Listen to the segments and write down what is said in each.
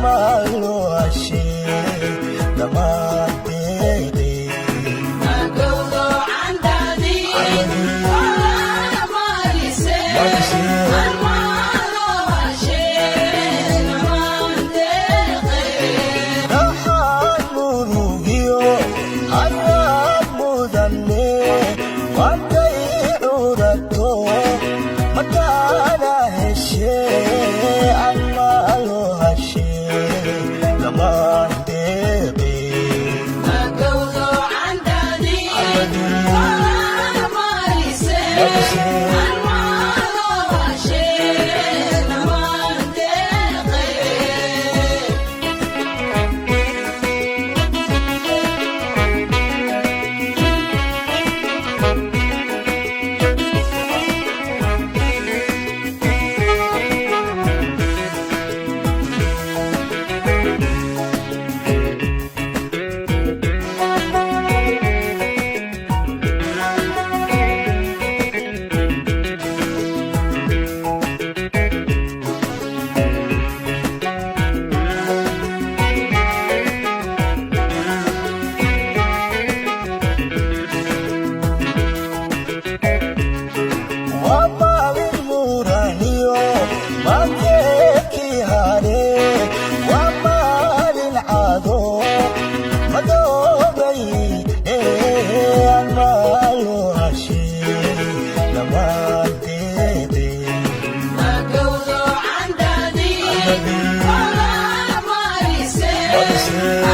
Almaalo hashee dhammaan deeqee. Magowdo candadii Xoolaha marisee, Almaalo hashee dhammaan deeqee. Dhaxaan murugiyo haraad mudanne, maantay curato mataana heshee, almaalo hashee dhammaan deeqee. Magowdo candadii Xoolaha marisee, Almaalo hashee dhammaan deeqee. Waa maalin muraniyo maanteekii hare, waa maalin cado madoobay almaalo hashee dhammaan deeqee. Magowdo candadii Xoolaha marisee,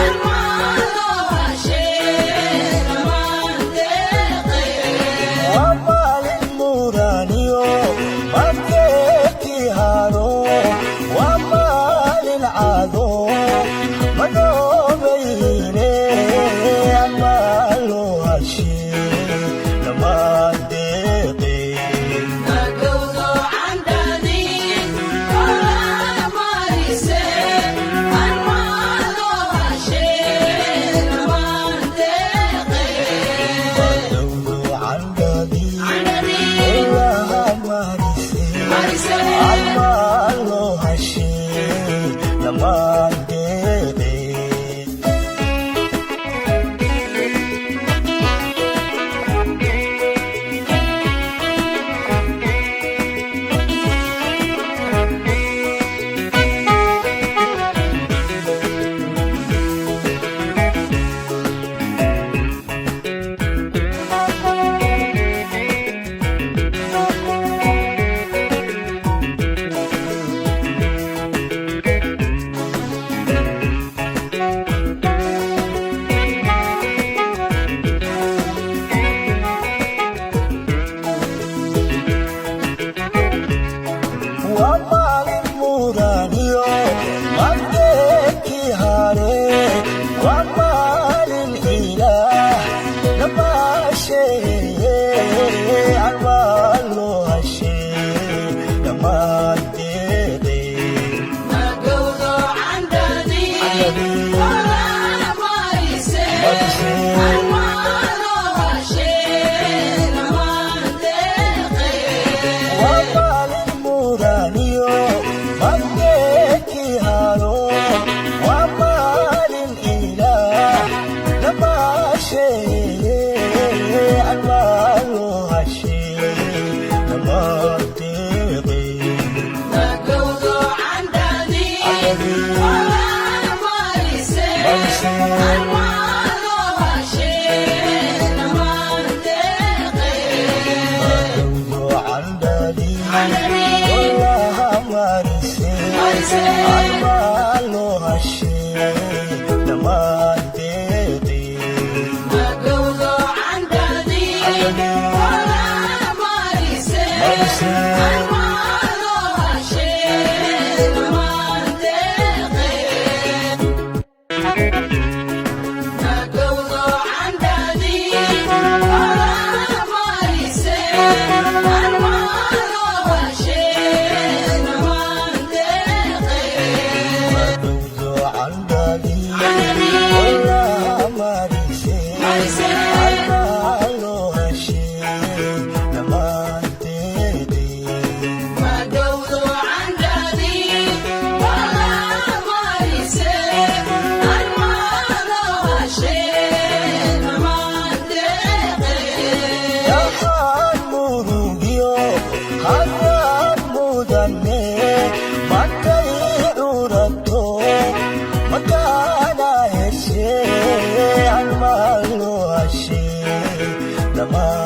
Almaalo hashee dhammaan deeqee. Waa maalin muraniyo maanteekii haro, waa maalin cado madoobayne, almaalo hashee dhammaan deeqee. Magowdo candadii Xoolaha marisee, Almaalo hashee dhammaan deeqee. Madowdo candadii Candadii Xoolaha marisee, marisee, almaalo hashee dhammaan deeqee. Waa maalin muraniyo maanteekii hare, waa maalin ilaah namaasheeye, almaalo hashee dhammaan deeqee. Magowdo candadii Xoolaha marisee, Almaalo hashee dhammaan deeqee. Waa maalin muraniyo maanteekii haro, waa maalin ilaah namaasheeye, almaalo hashee dhammaan deeqee. Magowdo candadii Xoolaha marisee, Almaalo hashee dhammaan deeqee. Madowdo candadii Candadii Xoolaha marisee, marisee, almaalo hashee dhammaan deeqee. Magowdo candadii Xoolaha marisee, Almaalo hashee dhammaan deeqee. Magowdo candadii Xoolaha marisee, Almaalo hashee dhammaan deeqee. Madowdo candadii hashee dhammaan.